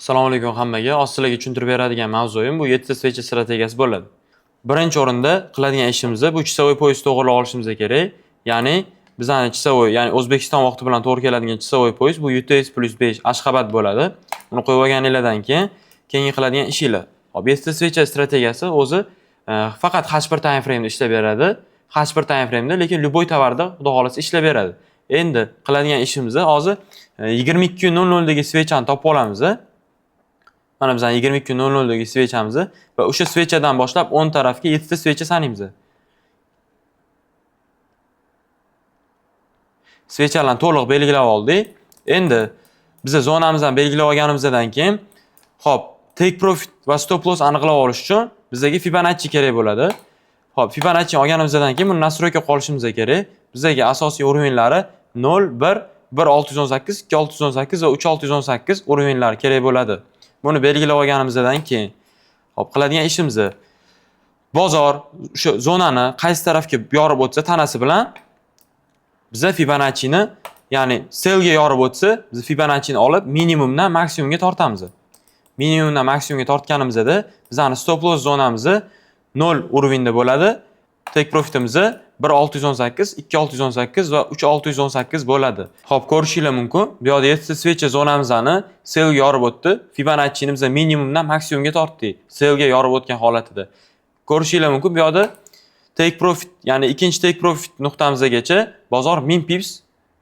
Assalomu alaykum hammaga. Hozir sizlarga tushuntirib beradigan mavzuyim bu 7 ta свеча strategiyasi bo'ladi. Birinchi o'rinda qiladigan ishimiz bu часовой пояс to'g'rilab olishimiz kerak. Ya'ni bizani часовой, ya'ni O'zbekiston vaqti bilan to'g'ri keladigan часовой пояс bu UTC +5 Ashxabad bo'ladi. Uni qo'yib olganinglardan keyin keyingi qiladigan ishinglar. Hop, 7 ta свеча strategiyasi o'zi faqat H1 time frame'da ishlab beradi. H1 time frame'da, lekin любой tovarda, xudo xohlasa, ishlab beradi. Endi qiladigan ishimiz hozir 22:00 dagi свеча ni topib olamiz. Mana bizani 22:00 dagi свеча miz va o'sha свеча dan boshlab o'ng tarafga 7 ta свеча sanaymiz. Свеча larni to'liq belgilab oldik. Endi biza zonamizni belgilab olganimizdan keyin, hop, take profit va stop loss aniqlab olish uchun bizga Fibonacci kerak bo'ladi. Hop, Fibonacci olganimizdan keyin buni настройка qilib olishimiz kerak. Bizga asosiy уровень lari 0, 1, 1.618, 2.618 va 3.618 уровень lari kerak bo'ladi. Buni belgilab olganimizdan keyin, hop, qiladigan ishimiz bozor o'sha zonani qaysi tarafga yorib o'tsa tanasi bilan biza Fibonacci'ni, ya'ni sellga yorib o'tsa, biz Fibonacci'ni olib minimumdan maksimumga tortamiz. Minimumdan maksimumga tortganimizda bizani stop loss zonamiz 0 уровень da bo'ladi. Take profitimiz 1.618, 2.618 va 3.618 bo'ladi. Xo'p, ko'rishinglar mumkin. Bu yerda 7 ta свеча zonamizni sellga yorib o'tdi. Fibonacci'ni biz minimumdan maksimumga tortdik. Sellga yorib o'tgan holatida. Ko'rishinglar mumkin, bu yerda take profit, ya'ni ikkinchi take profit nuqtamizgacha bozor 1000 pips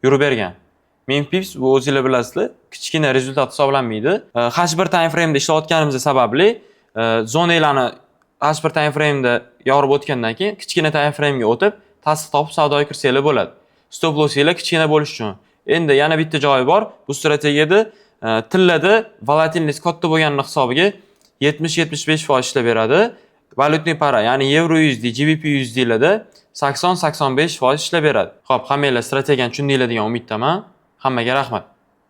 yurib bergan. 1000 pips bu, o'zinglar bilasizlar, kichkina результат hisoblanmaydi. H1 time frame'da ishlayotganimiz sababli zonalarni H1 time frame'da yorib o'tgandan keyin kichkina time frame'ga o'tib, tasdiq topib savdoga kirsanglar bo'ladi. Stop lossinglar kichkina bo'lishi uchun. Endi yana bitta joyi bor. Bu strategiyada tillada volatilность katta bo'lganini hisobiga 70-75% ishlab beradi. Валютный пара, ya'ni yevro USD, GBP USDlarda 80-85% ishlab beradi. Xo'p, hammanglar strategiyani tushundinglar degan umiddaman. Hammaga rahmat.